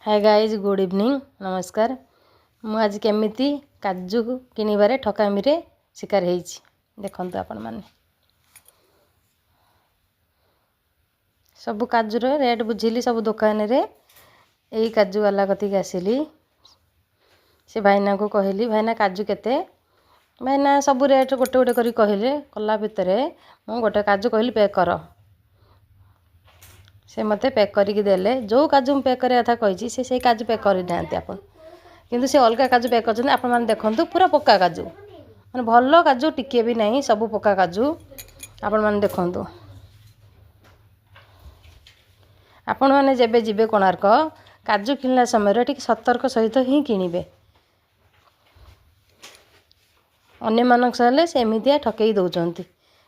ହାଏ guys, good evening, ନମସ୍କାର। ମୁଁ ଆଜି କେମିତି କାଜୁ କିଣିବାରେ ଠକାମିରେ ଶିକାର ହେଇଛି, ଦେଖନ୍ତୁ ଆପଣମାନେ। ସବୁ କାଜୁର ରେଟ୍ ବୁଝିଲି ସବୁ ଦୋକାନରେ। ଏଇ କାଜୁବାଲା କତିକି ଆସିଲି। ସେ ଭାଇନାଙ୍କୁ କହିଲି, ଭାଇନା, କାଜୁ କେତେ? ଭାଇନା ସବୁ ରେଟ୍ ଗୋଟେ ଗୋଟେ କରି କହିଲେ। କଲା ଭିତରେ ମୁଁ ଗୋଟେ କାଜୁ କହିଲି ପ୍ୟାକ୍ କର। ସେ ମୋତେ ପ୍ୟାକ୍ କରିକି ଦେଲେ। ଯେଉଁ କାଜୁ ମୁଁ ପ୍ୟାକ୍ କରିବା କଥା କହିଛି, ସେ ସେଇ କାଜୁ ପ୍ୟାକ୍ କରିନାହାନ୍ତି ଆପଣ, କିନ୍ତୁ ସେ ଅଲଗା କାଜୁ ପ୍ୟାକ୍ କରିଛନ୍ତି। ଆପଣମାନେ ଦେଖନ୍ତୁ, ପୁରା ପକ୍କା କାଜୁ, ମାନେ ଭଲ କାଜୁ ଟିକିଏ ବି ନାହିଁ, ସବୁ ପକ୍କା କାଜୁ। ଆପଣମାନେ ଦେଖନ୍ତୁ। ଆପଣମାନେ ଯେବେ ଯିବେ କୋଣାର୍କ, କାଜୁ କିଣିଲା ସମୟରେ ଟିକେ ସତର୍କ ସହିତ ହିଁ କିଣିବେ। ଅନ୍ୟମାନଙ୍କ ସହ ହେଲେ ସେ ଏମିତିଆ ଠକେଇ ଦେଉଛନ୍ତି।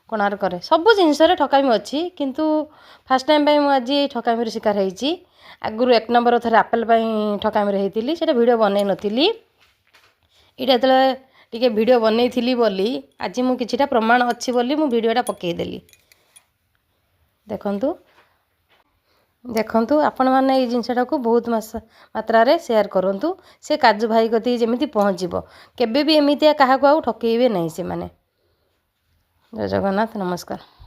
କୋଣାର୍କରେ ସବୁ ଜିନିଷରେ ଠକାମି ଅଛି, କିନ୍ତୁ ଫାର୍ଷ୍ଟ ଟାଇମ୍ ପାଇଁ ମୁଁ ଆଜି ଠକାମିର ଶିକାର ହେଇଛି। ଆଗରୁ ଏକ ନମ୍ବର ଥରେ ଆପେଲ୍ ପାଇଁ ଠକାମିରେ ହେଇଥିଲି, ସେଇଟା ଭିଡ଼ିଓ ବନେଇ ନଥିଲି। ଏଇଟା ଯେତେବେଳେ ଟିକେ ଭିଡ଼ିଓ ବନେଇଥିଲି ବୋଲି ଆଜି ମୁଁ କିଛିଟା ପ୍ରମାଣ ଅଛି ବୋଲି ମୁଁ ଭିଡ଼ିଓଟା ପକାଇଦେଲି। ଦେଖନ୍ତୁ, ଦେଖନ୍ତୁ, ଆପଣମାନେ ଏଇ ଜିନିଷଟାକୁ ବହୁତ ମାତ୍ରାରେ ସେୟାର କରନ୍ତୁ, ସେ କାଜୁ ଭାଇ କତିକି ଯେମିତି ପହଞ୍ଚିବ। କେବେ ବି ଏମିତିଆ କାହାକୁ ଆଉ ଠକେଇବେ ନାହିଁ ସେମାନେ। ଜୟ ଜଗନ୍ନାଥ, ନମସ୍କାର।